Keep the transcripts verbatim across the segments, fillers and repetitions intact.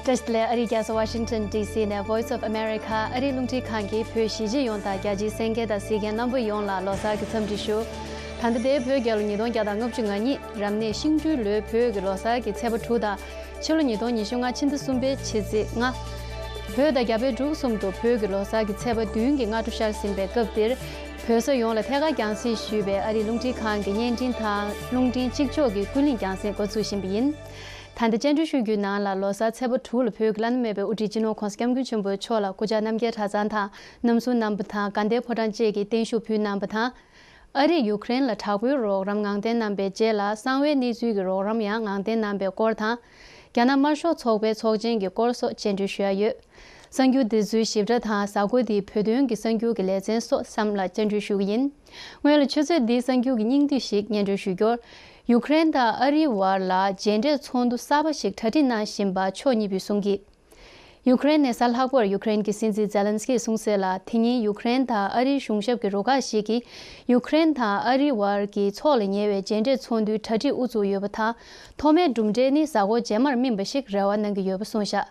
བཀྲ་ཤིས་བདེ་ལེགས། ཨ་རིའི་རྒྱལ་ས་ཝ་ཤིང་ཊོན་ཌི་སི་ནས་Voice of America ཨ་རིའི་རླུང་འཕྲིན་ཁང་གིས་བོད་གཞིས་བྱེས་ཡོངས་དང་རྒྱ་ཆེའི་གསན་མཁན་དང་གཟིགས་མཁན་རྣམ་པ་ཡོངས་ལ་ལོ་གསར་གྱི་འཚམས་འདྲི་ཞུ། ད་ལྟ་དེ་བོད་རྒྱལ་ལོ་ཉིས་སྟོང་བརྒྱ་དང་ལྔ་བཅུ་ང་གཉིས་རབ་གནས་ཤིང་སྦྲུལ་ལོའི་བོད་ཀྱི་ལོ་གསར་གྱི་ཚེས་པ་དྲུག་དང་། ཕྱི་ལོ་ཉིས་སྟོང་ཉི་ཤུ་ལྔ་ཕྱི་ཟླ་གསུམ་པའི་ཕྱི་ཚེས་ལྔ། བོད་དང་རྒྱ་བལ་འབྲུག་གསུམ་དུ་བོད་ཀྱི་ལོ་གསར་གྱི་ཚེས་པ་བདུན་གྱི་སྔ་དྲོ་ཤར་ཟིན་པའི་སྐབས་འདིར། བོད་ས་ཡོངས་ལ་ཐད་ཀར་རྒྱང་སྲིང་ཞུས་པའི་ཨ་རིའི་རླུང་འཕྲིན་ཁང་གི་བརྙན་འཕྲིན་དང་རླུང་འཕྲིན་གཅིག་ལྕོགས་ཀྱི་ཀུན་གླེང་རྒྱང་སྲིང་འགོ་ཚུགས་བཞིན་པ་ཡིན། ད་ལྟ་བཅར་འདྲི་ཞུ་རྒྱུའི་ནང་ལ་ལོ་གསར་ཚེས་པ་དྲུག་ལ་བོད་ཀྱི་བླ་ན་མེད་པའི་དབུ་ཁྲིད་སྤྱི་ནོར་༧གོང་ས་༧སྐྱབས་མགོན་ཆེན་པོ་མཆོག་ལ་སྐུ་བཅར་རྣམ་རྒྱལ་གྲྭ་ཚང་དང་རྣམ་གསུམ་རྣམ་པ་དང་དགའ་ལྡན་ཕོ་བྲང་བཅས་ཀྱིས་བརྟན་བཞུགས་ཕུལ་གནང་བ་དང་། ཨ་རིས་ཡུ་ཀེ་རེན་ལ་དྲག་པོའི་རོགས་རམ་ངང་བསྟན་གནང་པའི་རྗེས་ལ་གསང་བའི་གནས་ཚུལ་གྱི་རོགས་རམ་ཡང་ངང་བསྟན་གནང་པའི་སྐོར་དང་། རྒྱ་ནག་དམར་ཤོག་ཚོགས་པའི་ཚོགས་ཆེན་གྱི་སྐོར་སོགས་བཅར་འདྲི་ཞུ་ཡ་ཡོད། གསར་འགྱུར་འདི་ཚོའི་ཞིབ་ཕྲ་དང་གཟའ་འཁོར་འདིའི་བོད་དོན་གྱི་གསར་འགྱུར་གྱི་ལེ་ཚན་སོགས་གསུམ་ལ་བཅར་འདྲི་ཞུ་གི་ཡིན། སྔོན་ལ་ཆུ་ཚོད་འདིའི་གསར་འགྱུར་གྱི་སྙིང་བསྡུས་ཤིག་སྙན་སྒྲོན་ཞུ་རྒྱུར། ཡུ་ཀེ་རེན་དང་ཨ་རིའི་བར་ལ་མཇལ་འཕྲད་ཚོགས་འདུ་གསར་པ་ཞིག་གྲ་སྒྲིག་གནང་བཞིན་པ་ཕྱོགས་གཉིས་པོས་གསུངས་ཀྱིས། ཡུ་ཀེ་རེན་ནས་གཟའ་ལྷག་པར་ཡུ་ཀེ་རེན་གྱི་སྲིད་འཛིན་ཛེ་ལན་སི་ཀིས་གསུངས་གསལ་ལ། དེ་ཉིན་ཡུ་ཀེ་རེན་དང་ཨ་རིའི་གཞུང་ཞབས་ཀྱི་རུ་ཁག་ཞིག་གིས་ཡུ་ཀེ་རེན་དང་ཨ་རིའི་བར་གྱི་འཚོགས་ལ་ཉེ་བའི་མཇལ་འཕྲད་ཚོགས་འདུའི་གྲ་སྒྲིག་དབུ་བཙུགས་ཡོད་པ་དང་། ཐོག་མའི་གྲུབ་འབྲས་ནི་གཟའ་འཁོར་རྗེས་མར་སྨིན་པ་ཞིག་རེ་བ་གནང་གི་ཡོད་པ་གསུངས་བཞག་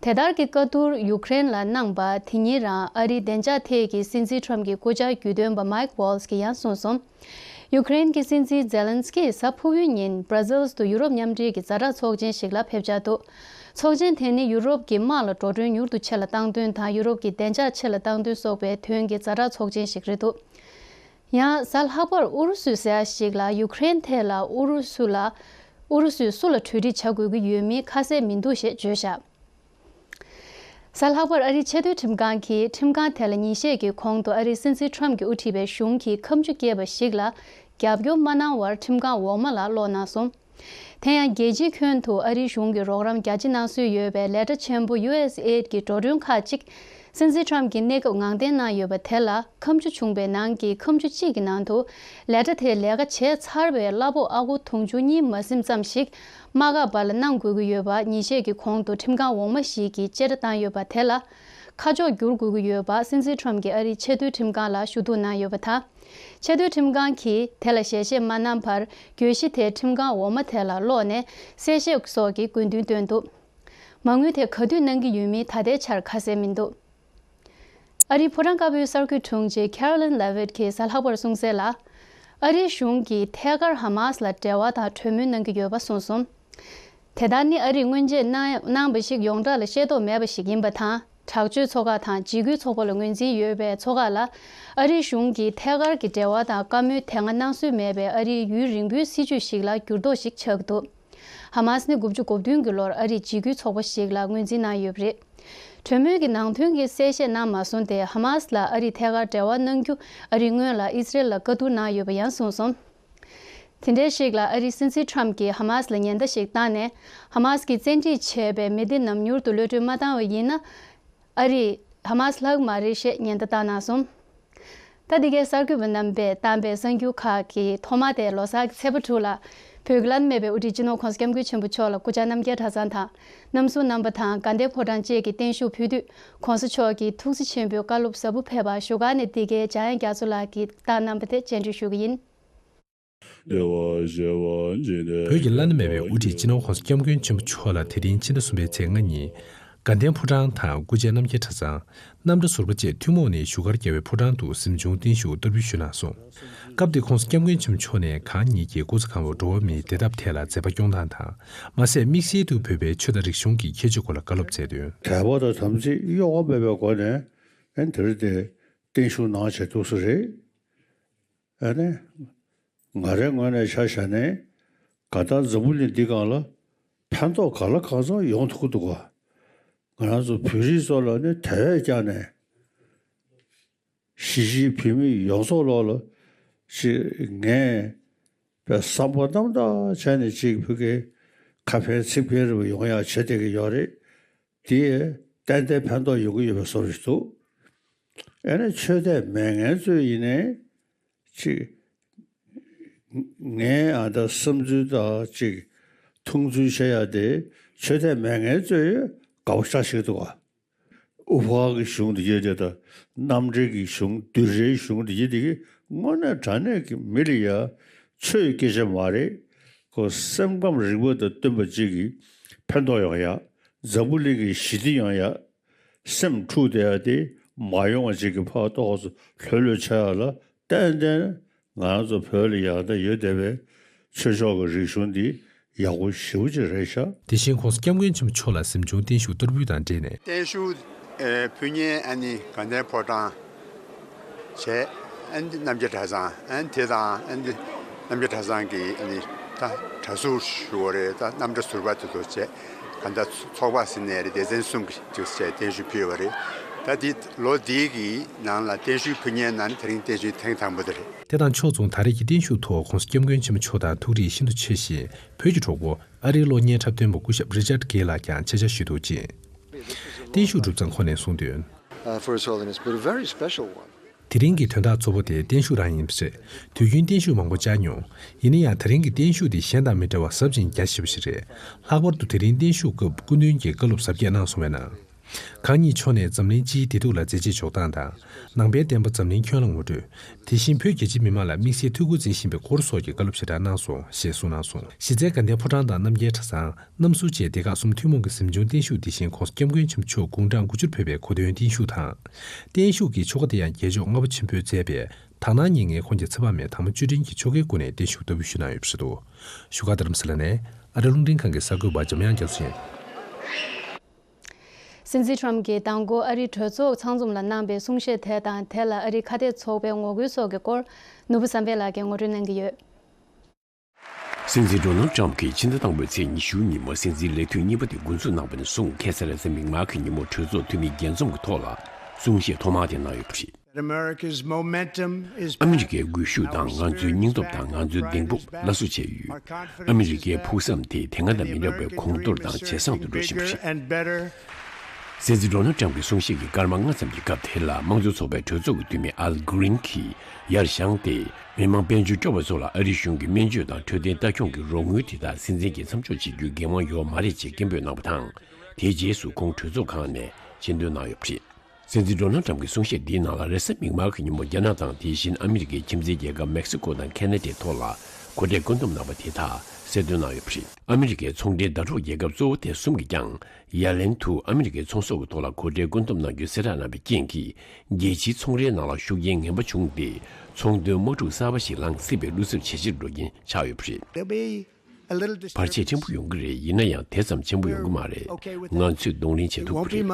དེ་ལྟར་གྱི་བཀའ་བསྡུར་ཡུ་ཀེ་རེན་ལ་གནང་པ་དེ་ཉིན་རང་ཨ་རིའི་བདེ་འཇགས་ཐད་ཀྱི་སྲིད་འཛིན་ཁྲོམ་གྱི་སྐུ་བཅར་རྒྱུད་སྟོན་པ་མའིག་ཝོལ་ཛི་གིས་ཡང་གསུངས་སོང་། ཡུ་ཀེ་རེན་གྱི་སྲིད་འཛིན་ཛེ་ལན་སི་ཀིས་གཟའ་ཕུར་བུའི་ཉིན་སྦྲ་སིལ་དུ་ཡུ་རོབ་མཉམ་འབྲེལ་གྱི་ཛ་དྲག་ཚོགས་ཆེན་ཞིག་ལ་ཕེབས་འཆར་འདུག་ཚོགས་ཆེན་དེ་ནི་ཡུ་རོབ་ཀྱི་དམག་ལ་འགྲོ་གྲོན་མྱུར་དུ་ཆེ་ལ་བཏང་དོན་དང་ཡུ་རོབ་ཀྱི་བདེ་འཇགས་ཆེ་ལ་བཏང་དོན་སོགས་པའི་དོན་གྱི་ཛ་དྲག་ཚོགས་ཆེན་ཞིག་རེད་འདུག་ཡང་གཟའ་ལྷག་པར་ཨུ་རུ་སུས་ཟེར་ཡ་ཞིག་ལ་ཡུ་ཀེ་རེན་ཐད་ལ་ཨུ་རུ་སུ་ལ་ཨུ་རུ་སུས་སུ་ལ་གྲོས་འགྲིག་བྱ་དགོས་ཀྱི་ཡོད་མིན་ཁ་གསལ་མི་འདུག་ཞེས་བརྗོད་བཞག་གཟའ་ལྷག་པར་ཨ་རིའི་ཆེས་མཐོའི་ཁྲིམས་ཁང་གིས་ཁྲིམས་ཁང་དེ་ལ་ཉིན་ཤས་ཀྱི་གོང་དུ་ཨ་རིའི་སྲིད་འཛིན་ཁྲོམ་གྱིས་དབུ་ཁྲིད་པའི་གཞུང་གིས་ཁ་མཆུ་སྐྱེས་པ་ཞིག་ལ་རྒྱབ་སྐྱོར་མ་གནང་བར་ཁྲིམས་ཁང་འོག་མ་ལ་སློག་གནང་སོང་། དེ་ཡང་རྒྱལ་སྤྱིའི་ཁྱོན་དུ་ཨ་རིའི་གཞུང་གིས་རོགས་རམ་རྒྱ་ཆེ་གནང་སྲོལ་ཡོད་པའི་ལས་གྲྭ་ཆེན་པོ་ཡུ་ཨེས་ཨེ་ཌི་གི་འགྲོ་གྲོན་ཁག་ཅིག་སྲིད་འཛིན་ཁྲོམ་གྱིས་གནས་སྐབས་ངང་བསྟན་གནང་ཡོད་པ་དེ་ལ་ཁ་མཆུ་བྱུང་པའི་ནང་གི་ཁ་མཆུ་གཅིག་གི་ནང་དུ་ལས་གྲྭ་དེས་ལས་ཀ་བྱས་ཚར་བའི་གླ་ཕོགས་ཨ་སྒོར་དུང་ཕྱུར་གཉིས་མ་ཟིན་ཙམ་ཞིག་དམག་སྒར་བར་ལ་གནང་དགོས་ཀྱི་ཡོད་པ་ཉིན་ཤས་ཀྱི་གོང་དུ་ཁྲིམས་ཁང་འོག་མ་ཞིག་གིས་བཅད་ཁྲ་བཏང་ཡོད་པ་དེ་ལ་ཁ་ཕྱོགས་བསྒྱུར་དགོས་ཀྱི་ཡོད་པ་སྲིད་འཛིན་ཁྲོམ་གྱིས་ཨ་རིའི་ཆེས་མཐོའི་ཁྲིམས་ཁང་ལ་ཞུ་གཏུག་གནང་ཡོད་པ་དང་། ཆེས་མཐོའི་ཁྲིམས་ཁང་གིས་དེ་ལ་ཞལ་བཞེས་མ་གནང་བར་གྱོད་གཞི་དེ་ཁྲིམས་ཁང་འོག་མ་དེ་ལ་སློག་ནས་གསལ་བཤད་སོགས་ཀྱི་དགོས་འདུན་བཏོན་འདུག་མ་དངུལ་དེ་ག་དུས་གནང་གི་ཡོད་མིན་ད་ལྟའི་ཆར་ཁ་གསལ་མི་འདུག་ཨ་རིའི་ཕོ་བྲང་དཀར་པོའི་གསར་འགོད་དྲུང་ཆེ་ཁེ་རོ་ལིན་ལེ་ཝིད་ཀྱིས་གཟའ་ལྷག་པར་གསུངས་གསལ་ལ། ཨ་རིའི་གཞུང་གིས་ཐད་ཀར་ཧ་མཱས་ལ་འབྲེལ་བ་དང་གྲོས་མོལ་གནང་གི་ཡོད་པ་གསུངས་སོང་། དེ་ལྟར་ནི་ཨ་རིས་སྔོན་ཆད་གནང་གནང་བ་ཞིག་ཡོངས་གྲགས་ལ་ཤེས་རྟོགས་མེད་པ་ཞིག་ཡིན་པ་དང་། དྲག་སྤྱོད་ཚོགས་ཁག་དང་འཇིགས་སྐུལ་ཚོགས་པ་ལ་ངོས་འཛིན་ཡོད་པའི་ཚོགས་ཁག་ལ་ཨ་རིའི་གཞུང་གིས་ཐད་ཀར་གྱི་འབྲེལ་བ་དང་བཀའ་མོལ་དེ་སྔ་གནང་སྲོལ་མེད་པའི་ཨ་རིའི་ཡུན་རིང་པོའི་སྲིད་བྱུས་ཤིག་ལ་འགྱུར་ལྡོག་ཞིག་ཆགས་འདུག་ཧ་མཱས་ནི་དགུ་བཅུ་གོ་བདུན་གྱི་ལོར་ཨ་རིའི་འཇིགས་སྐུལ་ཚོགས་པ་ཞིག་ལ་ངོས་འཛིན་གནང་ཡོད་པ་རེད། གྲོས་མོལ་གྱི་ནང་དོན་གྱི་གསལ་བཤད་གནང་མ་སོང་སྟེ། ཧ་མཱས་ལ་ཨ་རིས་ཐད་ཀར་འབྲེལ་བ་གནང་རྒྱུ་ཨ་རིས་སྔོན་ལ་ཨི་སི་རེལ་ལ་བཀའ་བསྡུར་གནང་ཡོད་པ་ཡང་གསུངས་སོང་། དེ་འདྲའི་ཞིག་ལ་ཨ་རིའི་སྲིད་འཛིན་ཁྲོམ་གྱིས་ཧ་མཱས་ལ་ཉེན་བརྡ་ཞིག་བཏང་ནས། ཧ་མཱས་ཀྱིས་བཙན་ཁྲིད་བྱས་པའི་མི་སྡེ་རྣམས་མྱུར་དུ་གློད་གྲོལ་མ་བཏང་བ་ཡིན་ན། ཨ་རིས་ཧ་མཱས་ལྷག་མ་རེད་ཞེས་ཉེན་བརྡ་བཏང་གནང་སོང་། ད་འདི་གའི་གསར་འགོད་པ་རྣམ་པས་བཏང་པའི་གསར་འགྱུར་ཁག་གི་ཐོག་མ་དེ་ལོ་གསར་གྱི་ཚེས་པ་དྲུག་ལ་བོད་ཀྱི་བླ་ན་མེད་པའི་དབུ་ཁྲིད་སྤྱི་ནོར་༧གོང་ས་༧སྐྱབས་མགོན་ཆེན་པོ་མཆོག་ལ་སྐུ་བཅར་རྣམ་རྒྱལ་གྲྭ་ཚང་དང་། རྣམ་གསུམ་རྣམ་པ་དང་དགའ་ལྡན་ཕོ་བྲང་བཅས་ཀྱིས་བརྟན་བཞུགས་ཕུལ་དུས། ༸གོང་ས་མཆོག་གིས་ཐུགས་རྗེ་ཆེན་པོའི་བཀའ་སློབ་ཟབ་པོ་ཕེབས་པ་བཞུགས་སྒར་ནས་འདི་གའི་འཇམ་དབྱངས་རྒྱ་མཚོ་ལགས་ཀྱིས་བཏང་གནང་བ་དེ་སྤྱན་འབུལ་ཞུ་གི་ཡིན། བོད་ཀྱི་བླ་ན་མེད་པའི་དབུ་ཁྲིད་སྤྱི་ནོར་༸གོང་ས་༸སྐྱབས་མགོན་ཆེན་པོ་མཆོག་ལ་དེ་རིང་ཕྱི་ཟླ་གསུམ་པའི་ཚེས་ལྔ་ཉིན། དགའ་ལྡན་ཕོ་བྲང་དང་སྐུ་བཅར་རྣམ་རྒྱལ་གྲྭ་ཚང་། རྣམ་གྲྭ་ཟུར་པ་བཅས་ཐུན་མོང་ནས་བཞུགས་སྒར་རྒྱལ་བའི་ཕོ་བྲང་དུ་གཟིམ་ཆུང་བརྟན་བཞུགས་བསྟར་འབུལ་ཞུས་གནང་སོང་། སྐབས་དེར་༸གོང་ས་༸སྐྱབས་མགོན་ཆེན་པོ་མཆོག་ནས་གང་ཉིད་ཀྱི་སྐུ་ཚེ་གང་བོར་འགྲོ་བ་མིའི་བདེ་ཐབས་ཐད་ལ་མཛད་པ་སྐྱོང་སྟངས་དང་། མ་ཟད་དམིགས་བསལ་དུ་བོད་པའི་ཆོས་དང་རིག་གཞུང་གི་ཁྱད་ཆོས་སྐོར་ལ་བཀའ་སློབ་སྩལ་དོན། དད་པ་དང་དམ་ཚིག་གཡོ་བ་མེད་པའི་སྒོ་ནས་ཨེ་འདིར་དེ་བརྟན་བཞུགས་གནང་བྱས་འདུག་ས་རེད། ཨ་ནི། ང་རའི་ངོས་ནས་ཆ་བཞག་ནས་ག་ད་འཛམ་བུ་གླིང་འདི་སྒང་ལ་ཕན་ཐོགས་ག་ལ་གང་འཚམ་ཡོང་ཐུབ་ཀྱི་འདུག་ག་ང་རང་ཚོ་བོད་རིགས་ཚོ་ལ་ནི་དེ་བས་ཀྱང་ནས་གཞིས་བྱེས་བོད་མི་ཡོངས་རྫོགས་ལོག་ལ་ཅིག་ངས་པའི་བསམ་པ་རྣམ་དག་བྱས་ནས་ཅིག་ཕ་གིའི་ཁ་ཕན་ཚིག་ཕན་རེ་བ་ཡོང་ཡག་བྱེད་བསྡད་ཀྱི་ཡོད་རེད། དེས་ཏན་ཏན་ཕན་ཐོགས་ཡོང་གི་ཡོད་པའི་བཟོ་འདྲ་ཞིག་འདུག་ཨ་ནི་ཆོས་དད་མེད་མཁན་ཚོས་ཡིན་ནའི་ཅིག་ངའི་ཨ་ད་བསམ་ཚུལ་དང་ཅིག་མཐོང་ཚུལ་བཤད་ཡ་དེ་ཆོས་དད་མེད་མཁན་ཚོས་དགའ་པོ་ཞེ་དྲག་ཞིག་འདུག་ག་ཨུ་ཕ་གི་གཞུང་དེ་ཡོད་དེ་དང་། གནམ་འབྲེལ་གྱི་གཞུང་། བདུད་རའི་གཞུང་དེ་ཡོད་དེ་གི་དངོས་གནས་དྲང་གནས་ཀྱི་མི་ལ་ཡ་ཆོས་སྐད་ཆ་མ་རེད། ཁོ་སེམས་ཁམས་རིག་པ་དང་བསྟུན་པ་ཅིག་གིས་ཕན་ཐོགས་ཡོང་ཡ། འཛམ་བུ་གླིང་གི་ཞི་བདེ་ཡོང་ཡ། སེམས་འཁྲུག་བསྡད་ཡ་དེ་མ་ཡོང་བ་ཅིག་གི་ཕར་ཏོག་ཙམ་ལྷོད་ལྷོད་ཆགས་ཡ་ལ་ཏན་ཏན་ང་རང་ཚོ་བོད་ལ་ཡག་བསྡད་ཡོད་བསྡད་པའི་ཆོས་ཕྱོགས་ཀྱི་རིག་གཞུང་འདི་ཡག་པོ་ཞེ་པོ་ཅིག་རེད་ཤག་དེ་བཞིན་༸གོང་ས་༸སྐྱབས་མགོན་ཆེན་པོ་མཆོག་ལ་གཟིམ་ཆུང་བརྟན་བཞུགས་གཏོར་འབུལ་དང་འབྲེལ་ནས། བརྟན་བཞུགས་ཨེ་ཕུལ་མཁན་ཨ་ནི་དགའ་ལྡན་ཕོ་བྲང་བྱས། ཨ་ནི་རྣམ་རྒྱལ་གྲྭ་ཚང་། ཨ་ནི་དེ་དང་ཨ་ནི་རྣམ་རྒྱལ་གྲྭ་ཚང་གི་ཨ་ནི་ད་གྲྭ་ཟུར་ཞུ་བ་རེད། ད་རྣམ་གྲྭ་ཟུར་པ་དེ་ཚོ་བྱས། ག་འདྲ་ཚོགས་པ་ཟིན་ནས་རེད། སྡེ་ཚན་གསུམ་གྱི་ཅིག་བྱས་བརྟན་བཞུགས་ཕུལ་བ་རེད། ད་དེ་ལོ་འདིའི་གི་ནང་ལ་བརྟན་བཞུགས་ཕུལ་མཁན་ནང་ནས་དེ་རིང་བརྟན་བཞུགས་ཐེངས་དང་པོ་དེ་རེད། དེ་དང་ཕྱོགས་མཚུངས་ད་རེས་ཀྱི་བརྟན་བཞུགས་ཐོག་༸གོང་ས་༸སྐྱབས་མགོན་ཆེན་པོ་མཆོག་དང་ཐུགས་རིག་ཤིན་ཏུ་ཆེ་ཞིང་བོད་ཀྱི་གྲོགས་པོ་ཨ་རིའི་གློག་བརྙན་འཁྲབ་སྟོན་པ་སྐུ་ཞབས་Richard Gay་ལགས་ཀྱང་ཆེད་བཅར་ཞུས་འདུག་ཅིང་། བརྟན་བཞུགས་གྲུབ་མཚམས་ཁོང་ནས་གསུངས་དོན། Uh, for His Holiness, but a very special one. དེ་རིང་གི་དོན་དག་གཙོ་བོ་དེ་བརྟན་བཞུགས་རང་ཡིན་པ་རེད། དུས་རྒྱུན་བརྟན་བཞུགས་མང་པོ་བཅར་མྱོང་། ཡིན་ན་ཡང་དེ་རིང་གི་བརྟན་བཞུགས་དེ་གཞན་དང་མི་འདྲ་བ་ཟབ་ཅིང་རྒྱ་ཆེ་བ་ཞིག་རེད། ལྷག་པར་དུ་དེ་རིང་བརྟན་བཞུགས་སྐབས་སྐུ་མདུན་གྱིས་བཀའ་སློབ་ཟབ་རྒྱས་གནང་སོང་བས་ན། གང་ཉིད་མཆོག་ནས་འཛམ་གླིང་སྤྱིའི་བདེ་སྡུག་ལ་མཛད་རྗེས་འཇོག་སྟངས་དང་། ནང་པའི་བསྟན་པ་འཛམ་གླིང་ཁྱོན་ལ་ངོ་སྤྲོད། དེ་བཞིན་བོད་རྒྱ་ཆེའི་མི་མང་ལ་དམིགས་བསལ་ཐུགས་ཁུར་འཛིན་བཞིན་པའི་སྐོར་སོགས་ཀྱི་བཀའ་སློབ་ཞེ་དྲག་གནང་སོང་ཞེས་གསུངས་གནང་སོང་། གཞི་རྩའི་དགའ་ལྡན་ཕོ་བྲང་དང་རྣམ་རྒྱལ་གྲྭ་ཚང་། གནམ་ཟུར་བཅས་སྡེ་ཁག་གསུམ་ཐུན་མོང་གི་གཟིམ་ཆུང་བརྟན་བཞུགས་འདི་བཞིན་༸གོང་ས་༸སྐྱབས་མགོན་ཆེན་པོ་མཆོག་དགུང་གྲངས་དགུ་བཅུར་ཕེབས་པའི་གོ་སྟོན་བརྟན་བཞུགས་དང་། བརྟན་བཞུགས་ཀྱི་ཆོ་ག་དེ་ཡང་རྒྱལ་མཆོག་ལྔ་པ་ཆེན་པོས་མཛད་པའི་དག་སྣང་བརྙན་ལྔའི་ཁོང་རྒྱལ་ཚེ་དཔག་མེད་དང་པོ་བཅུ་དྲུག་གི་ཆོ་གའི་སྒོ་ནས་བརྟན་བཞུགས་གཏོར་འབུལ་ཞུས་གནང་ཡོད་པ་རེད་འདུག་བཞུགས་སྒར་རྡ་རམ་ས་ལ་ནས་ཨ་རི་རླུང་འཕྲིན་ཁང་གི་གསར་འགོད་པ་འཇམ་དབྱངས་རྒྱ་མཚོ་ཡིན། སྲིད་འཛིན་ཊམ་གྱིས་མདང་དགོང་ཨ་རིའི་གྲོས་ཚོགས་ཚང་འཛོམས་ལ་གནང་པའི་གསུང་བཤད་དེ་དང་དེ་ལ་ཨ་རིའི་ཁ་གཏད་ཚོགས་པའི་ངོ་རྒོལ་སོགས་ཀྱི་སྐོར་ནོར་བུ་བསམ་འཕེལ་ལགས་ཀྱིས་ངོ་སྤྲོད་གནང་གི་ཡོད། སྲིད་འཛིན་ཌོ་ནལ་ཊམ་གྱིས་ཕྱི་ཟླ་དང་པོའི་ཚེས་ཉི་ཤུ་ཉིན་མོ་སྲིད་འཛིན་ལས་དུས་གཉིས་པ་དེ་འགོ་འཛུགས་གནང་བ་ནས་བཟུང་ཁ་སང་རེས་གཟའ་མིག་དམར་གྱི་ཉིན་མོ་གྲོས་ཚོགས་འཐུས་མི་བརྒྱད་འཛོམས་ཀྱི་ཐོག་ལ་གསུང་བཤད་ཐོག་མ་དེ་གནང་ཡོད་པ་རེད། America's momentum is ཨ་མི་རི་ཀའི་སྒུལ་ཤུགས་དང་ང་ཚོའི་སྙིང་སྟོབས་དང་ང་ཚོའི་གདེང་སྤོབས་སླར་གསོ་བྱས་ཡོད། ཨ་མི་རི་ཀའི་ཕུགས་བསམ་དེ་དེ་སྔ་དང་མི་འདྲ་བའི་གོང་མཐོར་དང་ཇེ་བཟང་དུ་འགྲོ་བཞིན་པ་རེད། And better. སྲིད་འཛིན་ཌོ་ནལ་ཊམ་གྱི་གསུང་བཤད་ཀྱི་སྐར་མ་ལྔ་ཙམ་གྱི་སྐབས་དེ་ལ་དམངས་གཙོ་ཚོགས་པའི་གྲོས་ཚོགས་ཀྱི་འཐུས་མི་ཨལ་གྷི་རིན་གྱིས་ཡར་བཞེངས་ཏེ། མི་མང་དཔལ་འབྱོར་སྐྱོ་བ་ཚོ་ལ་ཨ་རིའི་གཞུང་གིས་སྨན་བཅོས་དང་འཕྲོད་བསྟེན་ལྟ་སྐྱོང་གི་རོགས་དངུལ་དེ་དག་སྲིད་འཛིན་གྱིས་མཚམས་འཇོག་བྱེད་རྒྱུའི་འགན་དབང་ཡོད་མ་རེད་ཅེས་སྐད་འབོད་གནང་བ་དང་། དེའི་རྗེས་སུ་ཁོང་གྲོས་ཚོགས་ཁང་ནས་ཕྱིར་འདོན་གནང་ཡོད་པ་རེད། སྲིད་འཛིན་ཌོ་ནལ་ཊམ་གྱི་གསུང་བཤད་འདིའི་ནང་ལ་རེས་གཟའ་མིག་དམར་གྱི་ཉིན་མོ་རྒྱ་ནག་དང་དེ་བཞིན་ཨ་མི་རི་ཀའི་ཁྱིམ་མཚེས་རྒྱལ་ཁབ་མེག་སི་ཀོ་དང་ཁེ་ན་ཌའི་ཐོག་ལ་གོ་གྲས་བཀོད་འདོམས་གནང་བ་དེ་དག་གསལ་སྟོན་གནང་ཡོད་པ་རེད། ཨ་མི་རི་ཀའི་ཚོང་འབྲེལ་ཟླ་གྲོགས་རྒྱལ་ཁབ་གཙོ་བོ་དེ་གསུམ་གྱིས་ཀྱང་ཡ་ལན་དུ་ཨ་མི་རི་ཀའི་ཚོང་ཟོག་གི་ཐོག་ལ་གོ་གྲས་བཀོད་འདོམས་གནང་རྒྱུ་གསལ་བསྒྲགས་གནང་བའི་རྐྱེན་གྱིས། རྒྱལ་སྤྱིའི་ཚོང་རའི་ནང་ལ་ཤུགས་རྐྱེན་ངན་པ་བྱུང་སྟེ། ཚོང་དོན་དམག་འཁྲུག་གསར་པ་ཞིག་ལངས་སྲིད་པའི་བློ་འཚབ་ཇེ་ཆེར་འགྲོ་རྐྱེན་ཆགས་ཡོད་པ་རེད། There'll be a little བར་ཆད་ཆེན་པོ་ཡོང་གི་རེད། ཡིན་ན་ཡང་དེ་ཙམ་ཆེན་པོ་ཡོང་གི་མ་རེད། ང་ཚོས་གདོང་ལེན་བྱེད་ཐུབ་ཀྱི་རེད།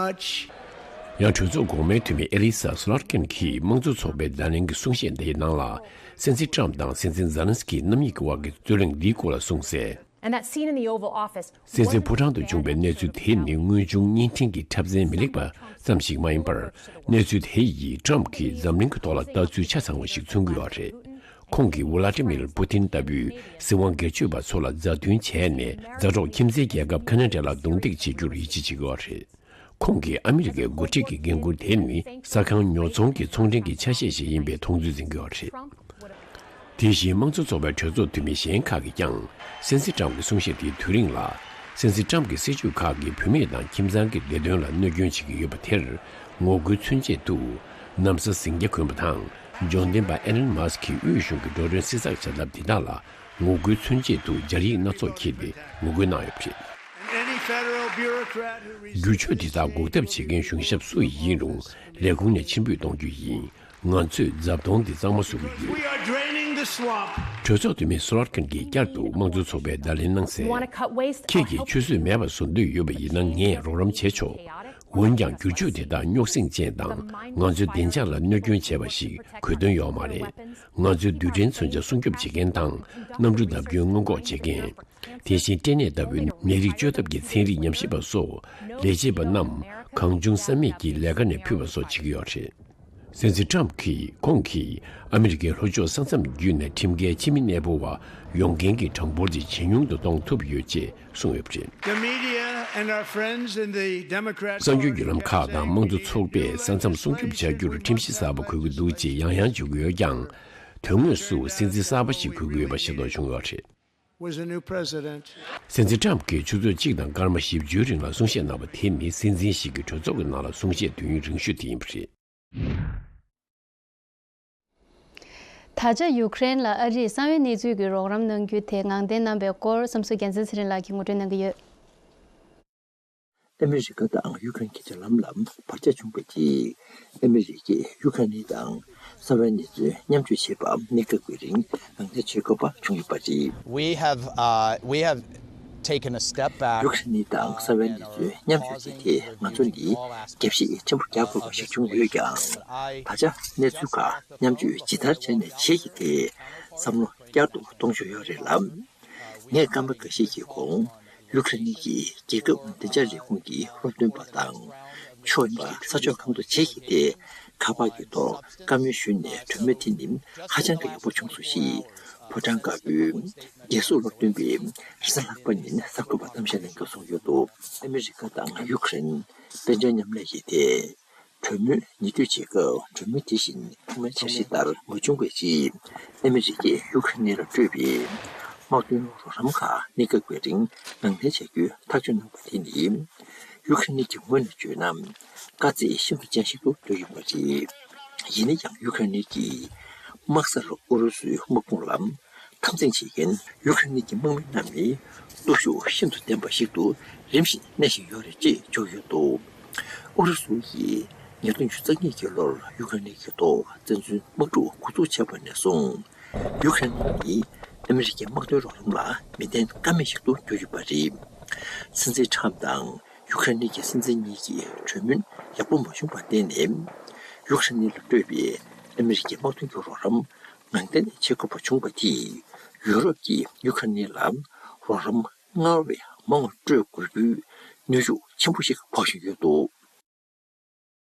ཡང་གྲོས་ཚོགས་འགོ་མའི་འཐུས་མི་ཨེ་ལི་ས་སུ་ལར་ཀིན་གྱིས་དམངས་གཙོ་ཚོགས་པའི་བརྡ་ལན་གྱི་གསུང་བཤད་འདིའི་ནང་ལ། སྲིད་འཛིན་ཊམ་དང་སྲིད་འཛིན་ཛེ་ལན་སི་ཀི་རྣམ་གཉིས་ཀྱི་དབར་གྱི་རྩོད་གླེང་འདིའི་སྐོར་ལ་གསུངས་གསལ། And that scene in the Oval Office སྲིད་འཛིན་ཕོ་བྲང་དུ་བྱུང་བའི་གནས་ཚུལ་དེ་ནི་དངོས་བྱུང་བརྙན་འཕྲིན་གྱི་འཁྲབ་ཚན་མི་ལེགས་པ་ཙམ་ཞིག་མ་ཡིན་པར། གནས་ཚུལ་དེ་ཡིས་ཊམ་གྱིས་འཛམ་གླིང་གི་ཐོག་ལ་ལྟ་ཚུལ་ཆ་ཚང་བ་ཞིག་མཚོན་གྱི་ཡོད་རེད། ཁོང་གིས་ཝ་ལ་ཏི་མིར་པུ་ཏིན་ལྟ་བུའི་སྲིད་དབང་སྒེར་གཅོད་པ་ཚོ་ལ་མཛའ་མཐུན་བྱས་ནས། མཛའ་གྲོགས་ཁྱིམ་མཚེས་རྒྱལ་ཁབ་ཁ་ན་ཌ་ལ་རྡུང་རྡེག་བྱེད་རྒྱུར་ཡིད་ཆེས་བྱེད་ཀྱི་ཡོད་རེད། ཁོང་གིས་ཨ་མི་རི་ཀའི་འགོ་ཁྲིད་ཀྱི་འགན་འཁུར་དེ་ནི་ས་ཁང་ཉོ་ཚོང་གི་ཚོང་འབྲེལ་གྱི་ཆ་ཤས་ཤིག་ཡིན་པའི་མཐོང་ཚུལ་འཛིན་གྱི་ཡོད་རེད། དེ་བཞིན་དམངས་གཙོ་ཚོགས་པའི་གྲོས་ཚོགས་འཐུས་མི་གཞན་ཁག་གིས་ཀྱང་སྲིད་འཛིན་ཊམ་གྱི་གསུང་བཤད་དེའི་དུས་རིང་ལ། སྲིད་འཛིན་ཊམ་གྱི་སྲིད་ཇུས་ཁག་གིས་བུད་མེད་དང་ཁྱིམ་ཚང་གི་བདེ་དོན་ལ་གནོད་སྐྱོན་བྱེད་ཀྱི་ཡོད་པ་དེར་ངོ་རྒོལ་མཚོན་ཆེད་དུ། ན་བཟའ་ཟིང་སྐྱ་གོན་པ་དང་འབྱོར་ལྡན་པ་ཨེ་ལན་མཱ་སི་ཀིས་དབུས་གཞུང་གི་འགྲོ་གྲོན་བསྲི་ཚགས་བྱ་ཐབས་དེ་དག་ལ་ངོ་རྒོལ་མཚོན་ཆེད་དུ་སྦྱར་ཡིག་སྣ་ཚོགས་འཁྱེར་ཏེ་ངོ་རྒོལ་གནང་ཡོད་པ་རེད། Any federal bureaucrat who resents བསྒྱུར་བཅོས་འདི་དག་འགོག་ཐབས་བྱེད་མཁན་གཞུང་ཞབས་སུ་ཡིན་རུང་ལས་ཁུངས་ནས་ཕྱིར་འབུད་གཏོང་རྒྱུ་ཡིན། ང་ཚོས་རྫབ་དོང་འདི་གཙང་མ་བཟོ་གི་ཡོད། We are draining the swamp. གྲོས་ཚོགས་འཐུས་མི་སུ་ལར་ཀིན་གྱིས་བསྐྱར་དུ་དམངས་གཙོ་ཚོགས་པའི་བརྡ་ལན་གནང་གསལ། Want to cut waste? ཁྱེད་ཀྱིས་ཆུ་ཚོད་མེད་པ་བཟོ་འདོད་ཡོད་པ་ཡིན་ན་ངས་རོགས་རམ་བྱེད་ཆོག་འོན་ཀྱང་བསྒྱུར་བཅོས་དེ་དག་རྙོག་ཟིང་ཅན་དང་ང་ཚོའི་བདེ་འཇགས་ལ་གནོད་སྐྱོན་བྱས་པ་ཞིག་གོ་དོན་ཡོད་མ་རེད། ང་ཚོའི་རྡུལ་ཕྲན་མཚོན་ཆ་སྲུང་སྐྱོབ་བྱེད་མཁན་དང་གནམ་གྲུ་བརྡབ་སྐྱོན་སྔོན་འགོག་བྱེད་མཁན། དེ་བཞིན་སྐྲན་ནད་ལྟ་བུའི་ནད་རིགས་བཅོས་ཐབས་ཀྱི་ཚན་རིག་ཉམས་ཞིབ་པ་སོགས་ལས་བྱེད་པ་རྣམས་གང་བྱུང་བསམ་མེད་ཀྱིས་ལས་ཀ་ནས་ཕུད་པ་སོགས་བྱེད་ཀྱི་ཡོད་རེད། སྲིད་འཛིན་ཊམ་གྱིས་ཁོང་གིས་ཨ་མི་རི་ཀའི་ལྷོ་ཕྱོགས་ས་མཚམས་བརྒྱུད་ནས་ཁྲིམས་འགལ་ཕྱི་མི་གནས་སྤོ་བ་ཡོང་མཁན་གྱི་གྲངས་འབོར་དེ་ཇེ་ཉུང་དུ་གཏོང་ཐུབ་ཡོད་ཅེས་གསུངས་ཡོད་པ་རེད། The media and our friends in the Democrat གསར་འགྱུར་བརྒྱུད་ལམ་ཁག་དང་དམངས་གཙོ་ཚོགས་པས་ས་མཚམས་སྲུང་སྐྱོབ་བྱ་རྒྱུར་ཁྲིམས་གཞི་གསར་པ་དགོས་ཀྱི་འདུག་ཅེས་ཡང་ཡང་བརྗོད་ཀྱི་ཡོད་ཀྱང་། དོན་དངོས་སུ་སྲིད་འཛིན་གསར་པ་ཞིག་དགོས་ཀྱི་ཡོད་པ་ཤེས་རྟོགས་བྱུང་ཡོད་རེད། Was a new president. སྲིད་འཛིན་ཊམ་གྱིས་ཆུ་ཚོད་གཅིག་དང་སྐར་མ་བཞི་བཅུའི་རིང་ལ་གསུང་བཤད་གནང་བ་དེ་ནི་སྲིད་འཛིན་ཞིག་གི་གྲོས་ཚོགས་ཀྱི་ནང་ལ་གསུང་བཤད་དུས་ཡུན་རིང་ཤོས་དེ་ཡིན་པ་རེད། ད་ཆ་ཡུ་ཀེ་རེན་ལ་ཨ་རིས་གསང་བའི་གནས་ཚུལ་གྱི་རོགས་རམ་གནང་རྒྱུ་དེ་ངང་བསྟན་གནང་བའི་སྐོར་བསམ་གཟིགས་རྒྱལ་མཚན་ཚེ་རིང་ལགས་ཀྱིས་ངོ་སྤྲོད་གནང་གི་ཡོད། ཨ་མི་རི་ཀ་དང་ཡུ་ཀེ་རེན་གྱི་འབྲེལ་ལམ་ལ་བར་ཆད་བྱུང་བའི་རྗེས། ཨ་མི་རི་ཀས་ཡུ་ཀེ་རེན་དང་གསང་བའི་གནས་ཚུལ་མཉམ་སྤྱོད་བྱེད་པ་གནས་སྐབས་ཀྱི་རིང་ནང་འདྲེན་བྱེད་དགོས་པ་བྱུང་ཡོད་པ་རེད། We have, uh, we have taken a step back. ཡུ་ཀེ་རེན་དང་གསང་བའི་གནས་ཚུལ་མཉམ་སྤྱོད་བྱེད་ཐད་ང་ཚོ་ནི་རྒྱབ་བཤིག་ཆེན་པོ་རྒྱག་དགོས་པ་ཞིག་བྱུང་ཡོད་ཀྱང་། ད་ཆ་གནས་ཚུལ་ཁག་མཉམ་སྤྱོད་ཇི་ལྟར་བྱས་ནས་བྱེད་ཀྱི་ཐད་བསམ་བློ་བསྐྱར་དུ་གཏོང་བཞིན་ཡོད་རེད་ལ། ངས་སྐར་མ་འགའ་ཤས་ཀྱི་གོང་ཡུ་ཀེ་རེན་གྱི་རྒྱལ་ཁབ་བདེ་འཇགས་ལས་ཁུངས་ཀྱི་སློབ་སྟོན་པ་དང་། ཕྱོགས་ཡོངས་ས་ཕྱོགས་གང་དུ་བྱེད་ཀྱི་ཐད་ཁ་པར་གྱི་ཐོག་བཀའ་མོལ་ཞུས་ནས་གྲོས་མོལ་དེ་ནི་ཧ་ཅང་གི་ཡག་པོ་བྱུང་སོང་ཞེས་ཕོ་བྲང་དཀར་པོའི་རྒྱལ་སྲུང་སློབ་སྟོན་པས་རེས་གཟའ་ལྷག་པ་ཉིན་གསར་འགོད་པར་གཏམ་བཤད་གནང་སྐབས་གསུངས་ཡོད་འདུག་ཨ་མི་རི་ཀ་དང་ཡུ་ཀེ་རེན་དཔལ་འབྱོར་མཉམ་ལས་ཀྱི་ཐད། གྲོས་མོལ་ཉེ་སྡུད་བྱེད་སྐབས་གྲོས་མོལ་དེ་བཞིན་ཐོག་མའི་འཆར་གཞི་ལྟར་མ་བྱུང་བའི་རྗེས། ཨ་མི་རི་ཀས་ཡུ་ཀེ་རེན་ལ་སྤྲོད་པའི་དམག་དོན་རོགས་རམ་ཁག་གནས་སྐབས་ཀྱི་རིང་ནང་འདྲེན་བྱ་རྒྱུའི་ཐག་གཅོད་གནང་བ་དེ་ནི། ཡུ་ཀེ་རེན་གྱི་ངོས་ནས་བརྗོད་ན། དཀའ་ཚེགས་ཤིན་ཏུ་ཅན་ཞིག་ཏུ་གྱུར་ཡོད་པ་རེད། ཡིན་ན་ཡང་ཡུ་ཀེ་རེན་གྱི་དམག་སར་ཨུ་རུ་སུའི་དམག་དཔུང་ལ། འཐབ་འཛིང་བྱེད་མཁན་ཡུ་ཀེ་རེན་གྱི་དམག་མི་རྣམས་ནི་སྟོབས་ཤུགས་ཤིན་ཏུ་ལྡན་པ་ཞིག་ཏུ་རིམ་བཞིན་གནས་བཞིན་ཡོད་རེད་ཅེས་བརྗོད་ཡོད་འདུག་ཨུ་རུ་སུ་ཡིས་ཉིས་སྟོང་ཉི་ཤུ་རྩ་གཉིས་ཀྱི་ལོར་ཡུ་ཀེ་རེན་གྱི་ཐོག་བཙན་འཛུལ་དམག་འཁྲུག་འགོ་འཛུགས་བྱས་པ་ནས་བཟུང་ཡུ་ཀེ་རེན་ནི་ཨ་མི་རི་ཀའི་དམག་དོན་རོགས་རམ་ལ་མི་བརྟེན་ཀ་མེད་ཞིག་ཏུ་གྱུར་ཡོད་པ་རེད། སྲིད་འཛིན་ཁྲམ་དང་ཡུ་ཀེ་རེན་གྱི་སྲིད་འཛིན་གཉིས་ཀྱི་གྲོས་མོལ་ཡག་པོ་མ་བྱུང་བར་བརྟེན་ནས་ཡུ་ཀེ་རེན་ལ་སྤྲོད་པའི་ཨ་མི་རི་ཀའི་དམག་དོན་གྱི་རོགས་རམ། ནང་བསྟན་བྱེད་དགོས་པ་བྱུང་བ་དེས་ཡུ་རོབ་ཀྱིས་ཡུ་ཁ་ནི་ལ་རོགས་རམ་སྔར་བས་མང་བ་སྤྲོད་དགོས་རྒྱུའི་གནོན་ཤུགས་ཆེན་པོ་ཞིག་འཕོག་བཞིན་ཡོད་འདུག་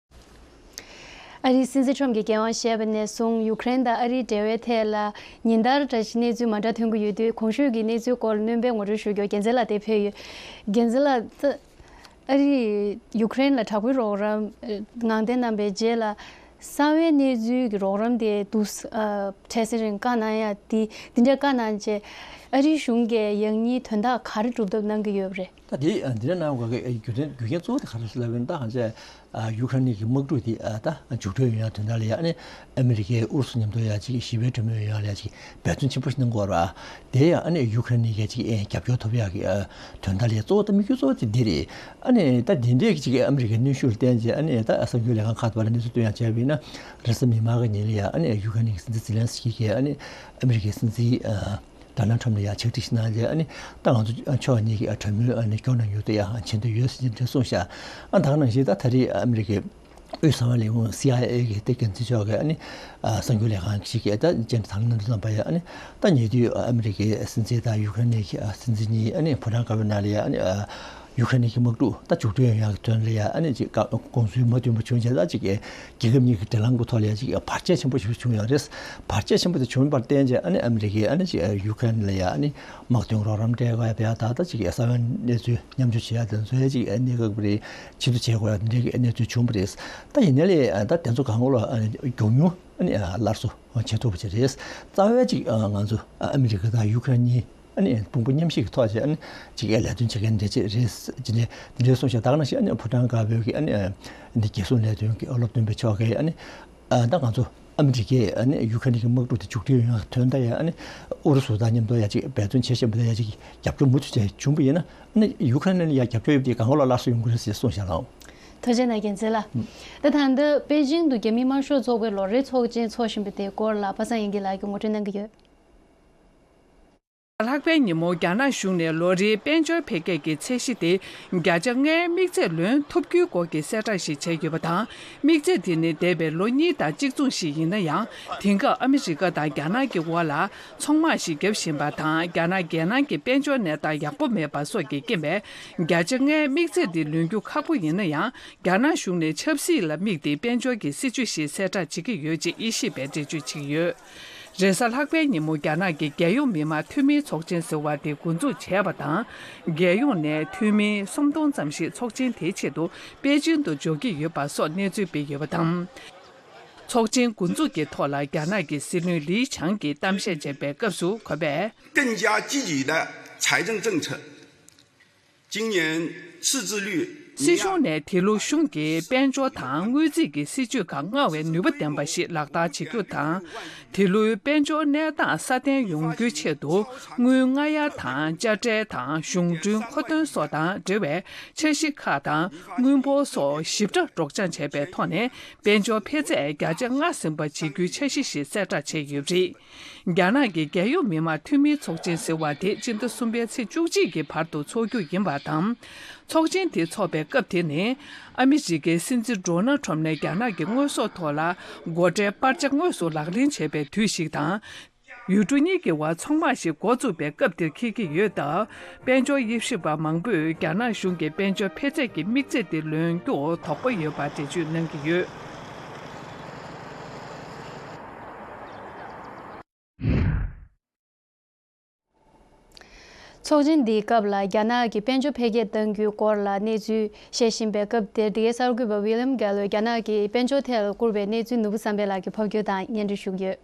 ཨ་རིའི་སྲིད་འཛིན་ཁྲོམ་གྱིས་འགན་དབང་བཞེས་པ་ནས་བཟུང་ཡུ་ཀེ་རེན་དང་ཨ་རིའི་འབྲེལ་བའི་ཐད་ལ་ཉིན་ལྟར་འདྲ་ཞིག་གནས་ཚུལ་མ་འདྲ་ཐོན་གྱི་ཡོད་དུས། གོང་ཞུས་ཀྱི་གནས་ཚུལ་སྐོར་སྣོན་པའི་ངོ་སྤྲོད་ཞུ་རྒྱུར་རྒྱལ་མཚན་ལགས་དེ་ཕེབས་ཡོད། རྒྱལ་མཚན་ལགས། ཨ་རིས་ཡུ་ཀེ་རེན་ལ་དྲག་པོའི་རོགས་རམ་ངང་སྟེང་གནང་པའི་རྗེས་ལ། གསང་བའི་གནས་ཚུལ་གྱི་རོགས་རམ་དེ་འདུག་ཨ་འཕྲལ་སེལ་རིང་བཀའ་གནང་ཡ་དེ་འདི་འདྲ་བཀའ་གནང་རྗེས། ཨ་རིའི་གཞུང་གིས་ཡང་སྙིང་དོན་དག་ག་རེ་སྒྲུབ་ཐབས་གནང་གི་ཡོད་པ་རེད། ད་དེ་འདི་འདྲ་གནང་དགོས་ཀྱི་རྒྱུ་མཚན་རྒྱུ་རྐྱེན་གཙོ་བོ་དེ་ག་རེ་ལབ་ཡིན་ད་གང་བྱས། ཡུ་ཁ་ནི་གི་དམག་འཁྲུག་དེ་ད་མཇུག་སྒྲིལ་ཡོང་ཡ་དོན་དག་ལ་ཡ་ཨ་ནི་ཨ་མི་རི་ཀས་ཨུ་རུ་སུ་མཉམ་དུ་ཡ་ཅིག་ཞི་བའི་གྲོས་མོལ་ཡོང་ཡ་ལ་ཡ་ཅིག་འབད་བརྩོན་ཆེན་པོ་ཞིག་གནང་དགོས་ར། དེ་ཡང་ཨ་ནི་ཡུ་ཁ་ནི་གས་ཅིག་རྒྱབ་སྐྱོར་ཐོབ་ཡག་གི་དོན་དག་ལས་གཙོ་བོ་དང་དམིགས་ཡུལ་གཙོ་བོ་དེ་འདི་རེད། ཨ་ནི་ད་དེ་འདྲས་ཅིག་ཨ་མི་རི་ཀའི་གནོན་ཤུགས་ལ་བརྟེན་བྱས་ཨ་ནི་ད་གསར་འགྱུར་ལས་ཁང་ཁག་ཏུ་བ་ལ་གནས་ཚུལ་བཏོན་ཡག་བྱས་པ་ཡིན་ན། རེས་གཟའ་མིག་དམར་གི་ཉིན་ལ་ཡ་ཨ་ནི་ཡུ་ཁ་ནི་གི་སྲིད་འཛིན་ཛི་ལན་སི་ཀི་གིས་ཨ་ནི་ཨ་མི་རི་ཀའི་སྲིད་འཛིན་ཌོ་ནལ་ཁྲམ་ལ་ཡ་ཕྱག་བྲིས་ཤིག་གནང་རྗེས་ཨ་ནི་ད་ང་ཚོ་ཕྱོགས་གཉིས་ཀྱི་གྲོས་མོལ་ཨ་ནི་སྐྱོར་གནང་ཡོད་དུ་ཡ་བྱེད་འདོད་ཡོད་ཟེར་གྱི་འདྲ་གསུངས་ཤག་ཨ་ད་ག་ནང་བཞིན་ད་ད་རེས་ཨ་མི་རི་ཀའི་དབུས་གསང་བའི་ལས་ཁུངས་སི་ཨའི་ཨེ་གི་དེ་འགན་འཛིན་མཆོག་གིས་ཨ་ནི་གསར་འགྱུར་ལས་ཁང་ཞིག་གིས་ད་བཅར་འདྲི་དང་ལེན་གནང་པ་ཡ་ཨ་ནི་ད་ཉེ་དུས་ཨ་མི་རི་ཀའི་སྲིད་འཛིན་དང་ཡུ་ཁ་ནི་གི་སྲིད་འཛིན་གཉིས་ཨ་ནི་ཕོ་བྲང་དཀར་པོའི་ནང་ལ་ཡ་ཨ་ནི་ཡུ་ཁ་ནི་གི་དམག་འཁྲུག་ད་མཇུག་སྒྲིལ་ཡོང་ཡག་གི་དོན་ལ་ཡ་ཨ་ནི་ཅིག་དགོངས་ཚུལ་མ་མཐུན་པ་བྱུང་རྗེས་ད་ཅིག་གི་རྒྱལ་ཁབ་གཉིས་ཀྱི་འབྲེལ་ལམ་གྱི་ཐོག་ལ་ཡ་ཅིག་བར་ཆད་ཆེན་པོ་ཞིག་བྱུང་ཡོད་རེད། བར་ཆད་ཆེན་པོ་དེ་བྱུང་བར་བརྟེན་བྱས་ཨ་ནི་ཨ་མི་རི་ཀས་ཨ་ནི་ཅིག་ཡུ་ཁ་ནི་ལ་ཡ་ཨ་ནི་དམག་དོན་རོགས་རམ་སྤྲད་དགོས་ཡ་བྱས་ད་ད་ཅིག་གསང་བའི་གནས་ཚུལ་མཉམ་སྤྱོད་བྱེད་ཡ་དེ་ཚོ་ཡ་ཅིག་གནད་འགག་པ་རེད། ཕྱིར་བསྡུ་བྱེད་དགོས་ཡ་དེ་འདྲའི་གནས་ཚུལ་བྱུང་བ་རེད། ད་ཡིན་ནའི་ལས་ད་དེ་ཚོ་གང་ག་ལ་ཨ་ནི་མགྱོགས་མྱུར་ཨ་ནི་སླར་གསོ་བྱེད་ཐུབ་པ་ཅིག་རེད། རྩ་བའི་ཅིག་ང་ཚོ་ཨ་མི་རི་ཀ་དང་ཡུ་ཁ་ནི་ཨ་ནི་དཔུང་པ་མཉམ་གཤིབ་ཀྱི་ཐོག་བྱས་ཨ་ནི་ཅིག་ལས་དོན་བྱེད་མཁན་འདྲ་ཅིག་རེད་ཅེས་ནས་དེ་འདྲའི་གསུངས་ཤག་ད་ག་ནང་བཞིན་ཨ་ནི་ཕོ་བྲང་དཀར་པོའི་གི་ཨ་ནི་འདི་རྒྱལ་སྲུང་ལས་དོན་གྱི་སློབ་སྟོན་པ་མཆོག་གིས་ཨ་ནི་ད་ང་ཚོ་ཨ་མི་རི་ཀས་ཨ་ནི་ཡུ་ཁ་ནི་གི་དམག་འཁྲུག་དེ་མཇུག་སྒྲིལ་ཡོང་ཡག་དོན་དག་ཡ་ཨ་ནི་ཨུ་རུ་སུ་དང་མཉམ་དུ་ཡ་ཅིག་འབད་བརྩོན་བྱེད་བཞིན་པ་དང་ཡ་ཅིག་རྒྱབ་སྐྱོར་མུ་མཐུད་བྱས་བྱུང་བ་ཡིན་ན་ཨ་ནི་ཡུ་ཁ་ནི་ལ་ཡ་རྒྱབ་སྐྱོར་ཡོད་པ་དེ་གང་ག་ལ་སླར་གསོ་ཡོང་གི་རེད་ཅེས་གསུངས་ཤག་ལགས། ཐུགས་རྗེ་གནང་རྒྱལ་མཚན་ལགས། ད་ད་ལྟ་པེ་ཅིང་དུ་རྒྱ་མི་དམར་ཤོག་ཚོགས་པའི་ལོ་རེའི་ཚོགས་ཆེན་འཚོགས་བཞིན་པ་དེའི་སྐོར་ལ་པ་སངས་དབྱངས་སྐྱིད་ལགས་ཀྱིས་ངོ་སྤྲོད་གནང་གི་ཡོད། ལྷག་པའི་ཉིན་མོ་རྒྱ་ནག་གཞུང་ནས་ལོ་རེའི་དཔལ་འབྱོར་འཕེལ་རྒྱས་ཀྱི་ཚད་གཞི་དེ་བརྒྱ་ཆ་ལྔའི་དམིགས་ཚད་ལོན་ཐུབ་རྒྱུའི་སྐོར་གྱི་གསལ་བསྒྲགས་ཤིག་བྱས་ཡོད་པ་དང་། དམིགས་ཚད་དེ་ནི་འདས་པའི་ལོ་གཉིས་དང་གཅིག་མཚུངས་ཤིག་ཡིན་ན་ཡང་། དེང་སྐབས་ཨ་མི་རི་ཀ་དང་རྒྱ་ནག་གི་དབར་ལ་ཚོང་དམག་ཞིག་བརྒྱབ་བཞིན་པ་དང་། རྒྱ་ནག་རྒྱལ་ནང་གི་དཔལ་འབྱོར་གནས་སྟངས་ཡག་པོ་མེད་པ་སོགས་ཀྱི་རྐྱེན་པས། བརྒྱ་ཆ་ལྔའི་དམིགས་ཚད་འདི་ལོན་རྒྱུ་ཁག་པོ་ཡིན་ན་ཡང་། རྒྱ་ནག་གཞུང་ནས་ཆབ་སྲིད་ལ་དམིགས་ཏེ་དཔལ་འབྱོར་གྱི་སྲིད་ཇུས་ཤིག་གསལ་བསྒྲགས་བྱེད་ཀྱི་ཡོད་ཅེས་དབྱེ་ཞིབ་པས་འགྲེལ་བརྗོད་བྱེད་ཀྱི་ཡོད། རེས་གཟའ་ལྷག་པའི་ཉིན་མོ་རྒྱ་ནག་གི་རྒྱལ་ཡོངས་མི་དམངས་འཐུས་མིའི་ཚོགས་ཆེན་ཟེར་བ་དེ་འགོ་འཛུགས་བྱས་པ་དང་། རྒྱལ་ཡོངས་ནས་འཐུས་མི་སུམ་སྟོང་ཙམ་ཞིག་ཚོགས་ཆེན་དེའི་ཆེད་དུ་པེ་ཅིང་དུ་འབྱོར་གྱི་ཡོད་པ་སོགས་གནས་ཚུལ་སྤེལ་ཡོད་པ་དང་། ཚོགས་ཆེན་འགོ་འཛུགས་ཀྱི་ཐོག་ལ་རྒྱ་ནག་གི་སྲིད་བློན་ལི་ཆང་གིས་གཏམ་བཤད་བྱས་པའི་སྐབས་སུ་ཁོ་པས། 更加积极的财政政策。今年赤字率 སྲིད་གཞུང་ནས་དེ་ལོའི་གཞུང་གི་དཔལ་འབྱོར་དང་དངུལ་རྩིས་ཀྱི་སྲིད་ཇུས་ཁག་སྔར་བས་ནུས་པ་ལྡན་པ་ཞིག་ལག་བསྟར་བྱེད་རྒྱུ་དང་། དེ་ལོའི་དཔལ་འབྱོར་གནས་སྟངས་སྲ་བརྟན་ཡོང་རྒྱུའི་ཆེད་དུ། དངུལ་སྔ་གཡར་དང་དཔྱ་ཁྲལ་དང་གཞུང་གྲོན་མཁོ་འདོན་སོགས་དང་འབྲེལ་བའི་འཆར་གཞི་ཁག་དང་། དངུལ་འབོར་སོགས་ཞིབ་ཕྲ་སྒྲོག་སྦྱང་བྱས་པའི་ཐོག་ནས། དཔལ་འབྱོར་འཕེལ་ཚད་བརྒྱ་ཆ་ལྔ་ཟིན་པ་བྱེད་རྒྱུའི་འཆར་གཞི་ཞིག་གསལ་བསྒྲགས་བྱས་ཡོད་པ་རེད། རྒྱ་ནག་གི་རྒྱལ་ཡོངས་མི་དམངས་འཐུས་མིའི་ཚོགས་ཆེན་ཟེར་བ་དེ་སྤྱི་ཟླ་གསུམ་པའི་ཚེས་བཅུ་གཅིག་གི་བར་དུ་འཚོགས་རྒྱུ་ཡིན་པ་དང་། ཚོགས་ཆེན་དེ་འཚོགས་པའི་སྐབས་དེ་ནི། ཨ་མི་རི་ཀའི་སྲིད་འཛིན་ཌོ་ནལ་ཁྲོམ་ནས་རྒྱ་ནག་གི་དངོས་ཟོག་ཐོག་ལ་སྒོ་ཁྲལ་སྤར་ཆ་དངོས་སུ་ལག་ལེན་བྱས་པའི་དུས་ཤིག་དང་། ཡུལ་གྲུ་གཉིས་ཀྱི་དབར་ཚོང་དམག་ཞིག་འགོ་བཙུགས་པའི་སྐབས་དེར་འཁེལ་གྱི་ཡོད་སྟབས། དཔལ་འབྱོར་དབྱེ་ཞིབ་པ་མང་པོས་རྒྱ་ནག་གཞུང་གི་དཔལ་འབྱོར་འཕེལ་ཚད་ཀྱི་དམིགས་ཚད་དེ་ལོན་རྒྱུར་དོགས་པ་ཡོད་པ་འགྲེལ་བརྗོད་གནང་གི་ཡོད། ཚོགས་ཆེན་འདིའི་སྐབས་ལ་རྒྱ་ནག་གི་དཔལ་འབྱོར་འཕེལ་རྒྱས་གཏང་རྒྱུའི་སྐོར་ལ་གནས་ཚུལ་བཤད་བཞིན་པའི་སྐབས་དེར། འདི་གའི་གསར་འགོད་པ་ཝི་ལིམ་གྷེལ་ལོས་རྒྱ་ནག་གི་དཔལ་འབྱོར་ཐད་ལ་བསྐུར་བའི་གནས་ཚུལ་ནོར་བུ་བསམ་འཕེལ་ལགས་ཀྱིས་ཕབ་སྒྱུར་དང་སྙན་སྒྲོན་ཞུ་གི་ཡོད།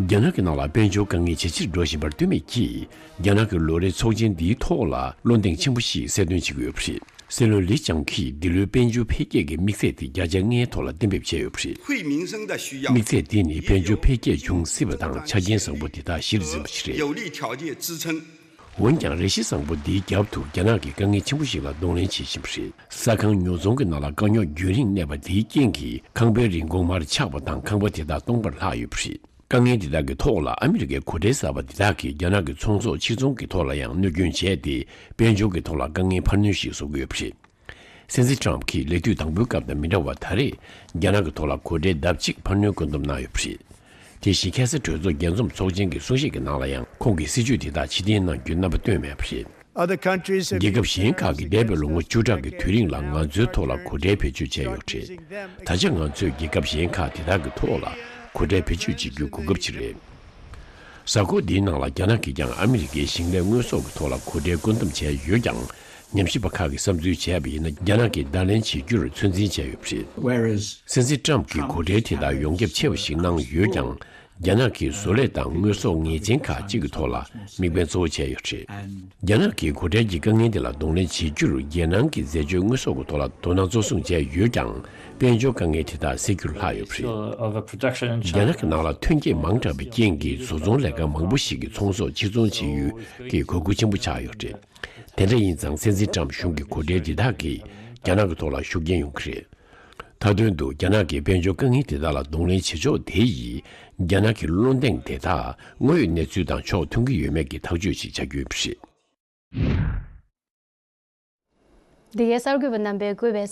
རྒྱ་ནག་གི་ནང་ལ་དཔལ་འབྱོར་དཀའ་ངལ་ཇེ་ཆེར་འགྲོ་བཞིན་པར་ལྟོས་མེད་ཀྱིས། རྒྱ་ནག་གི་ལོ་རེའི་ཚོགས་ཆེན་འདིའི་ཐོག་ལ་བློ་གདེང་ཆེན་པོ་ཞིག་གསལ་སྟོན་བྱེད་ཀྱི་ཡོད་པ་རེད། སྲིད་བློན་ལི་ཅང་གིས་འདི་ལོའི་དཔལ་འབྱོར་འཕེལ་རྒྱས་ཀྱི་དམིགས་ཚད་དེ་བརྒྱ་ཆ་ལྔའི་ཐོག་ལ་གཏན་འབེབས་བྱས་ཡོད་པ་རེད། དམིགས་ཚད་འདི་ནི་དཔལ་འབྱོར་འཕེལ་རྒྱས་འབྱུང་སྲིད་པ་དང་ཆ་རྐྱེན་བཟང་པོ་དེ་དག་གཞིར་འཛིན་པ་ཞིག་རེད། འོན་ཀྱང་། རེ་ཞིག་བཟང་པོ་འདིའི་རྒྱབ་ཏུ་རྒྱ་ནག་གི་དཀའ་ངལ་ཆེན་པོ་ཞིག་ལ་གདོང་ལེན་བྱེད་བཞིན་པ་རེད། ས་ཁང་ཉོ་ཚོང་གི་ནང་ལ་དཀའ་རྙོག་རྒྱུན་རིང་གནས་པ་འདིའི་རྐྱེན་གྱིས། ཁང་པའི་རིན་གོང་མར་ཆག་པ་དང་། ཁང་པ་དེ་དག་སྟོང་པར་ལྷག་ཡོད་པ་རེད། དཀའ་ངལ་འདི་དག་གི་ཐོག་ལ་ཨ་མི་རི་ཀའི་གོ་ཁྲལ་གསར་པ་འདི་དག་གིས་རྒྱ་ནག་གི་ཚོང་ཟོག་ཕྱིར་ཚོང་གི་ཐོག་ལ་ཡང་གནོད་སྐྱོན་བྱས་ཏེ། དཔལ་འབྱོར་གྱི་ཐོག་ལ་དཀའ་ངལ་འཕར་སྣོན་ཞིག་བཟོ་གི་ཡོད་པ་རེད། སྲིད་འཛིན་ཊམ་གྱིས་ལས་དུས་དང་པོའི་སྐབས་དང་མི་འདྲ་བར། ད་རེས་རྒྱ་ནག་གི་ཐོག་ལ་གོ་ཁྲལ་ལྡབ་གཅིག་འཕར་སྣོན་བཀོད་འདོམས་གནང་ཡོད་པ་རེད། དེ་བཞིན་ཁ་སང་གྲོས་ཚོགས་རྒྱས་འཛོམས་ཚོགས་ཆེན་གྱི་གསུང་བཤད་ཀྱི་ནང་ལ་ཡང་། ཁོང་གིས་སྲིད་ཇུས་དེ་དག་ཕྱིར་འཐེན་གནང་རྒྱུའི་རྣམ་པ་བཏོན་མེད་པ་རེད། Other countries have རྒྱལ་ཁབ་གཞན་ཁག་གིས་འདས་པའི་ལོ་ངོ་བཅུ་ཕྲག་གི་དུས་རིང་ལ་ང་ཚོའི་ཐོག་ལ་གོ་ཁྲལ་བེད་སྤྱོད་བྱས་ཡོད་པ་རེད། ད་ཆ་ང་ཚོས་རྒྱལ་ཁབ་གཞན་ཁག་དེ་དག་གི་ཐོག་ལ་གོ་ཁྲལ་བེད་སྤྱོད་བྱེད་རྒྱུའི་གོ་སྐབས་ཅིག་རེད། གཟའ་འཁོར་འདིའི་ནང་ལ་རྒྱ་ནག་གིས་ཀྱང་ཨ་མི་རི་ཀའི་ཞིང་ལས་དངོས་ཟོག་གི་ཐོག་ལ་གོ་ཁྲལ་བཀོད་འདོམས་བྱས་ཡོད་ཀྱང་། ཉམས་ཞིབ་པ་ཁག་གིས་བསམ་ཚུལ་བྱས་པ་ཡིན་ན། རྒྱ་ནག་གིས་བརྡ་ལན་བྱེད་རྒྱུར་ཚོད་འཛིན་བྱས་ཡོད་པ་རེད། Whereas སྲིད་འཛིན་ཊམ་གྱིས་གོ་ཁྲལ་དེ་དག་ཡོངས་ཁྱབ་ཆེ་བ་ཞིག་གནང་ཡོད་ཀྱང་། རྒྱ་ནག་གིས་བཟོ་ལས་དང་དངོས་ཟོག་ངེས་ཅན་ཁག་ཅིག་གི་ཐོག་ལ་དམིགས་འབེན་གཙོ་བོ་བྱས་ཡོད་པ་རེད། རྒྱ་ནག་གིས་གོ་ཁྲལ་གྱི་དཀའ་ངལ་དེ་ལ་གདོང་ལེན་བྱེད་རྒྱུར། རྒྱལ་ནང་གི་འཛད་སྤྱོད་དངོས་ཟོག་གི་ཐོག་ལ་དོ་སྣང་གཙོ་བཟུང་བྱས་ཡོད་ཀྱང་། དཔལ་འབྱོར་དཀའ་ངལ་དེ་དག་སེལ་རྒྱུར་ལྷག་ཡོད་པ་རེད། Overproduction in རྒྱ་ནག་གི་ནང་ལ་ཐོན་སྐྱེད་མང་དྲགས་པའི་རྐྱེན་གྱིས། བཟོ་ཚོང་ལས་ཁང་མང་པོ་ཞིག་གིས་ཚོང་ཟོག་ཕྱིར་ཚོང་བྱེད་ཡུལ་གྱི་དགོས་མཁོ་ཆེན་པོ་ཆགས་ཡོད་པ་རེད། དེ་འདྲ་ཡིན་ཙང་། སྲིད་འཛིན་ཊམ་གཞུང་གི་གོ་ཁྲལ་འདི་དག་གིས་རྒྱ་ནག་གི་ཐོག་ལ་ཤུགས་རྐྱེན་ཡོང་གི་རེད། མཐའ་དོན་དུ། རྒྱ་ནག་གིས་དཔལ་འབྱོར་དཀའ་ངལ་དེ་དག་ལ་གདོང་ལེན་བྱེད་ཕྱོགས་དེ་ཡིས། རྒྱ་ནག་གི་བློ་གདེང་དེ་དག་དངོས་ཡོད་གནས་ཚུལ་དང་ཕྱོགས་མཐུན་གྱི་ཡོད་མེད་ཀྱི་ཐག་གཅོད་ཅིག་བྱ་རྒྱུ་ཡིན་པ་རེད། འདི་གའི་གསར་འགོད་པ་རྣམ་པས་བཀོད་པའི།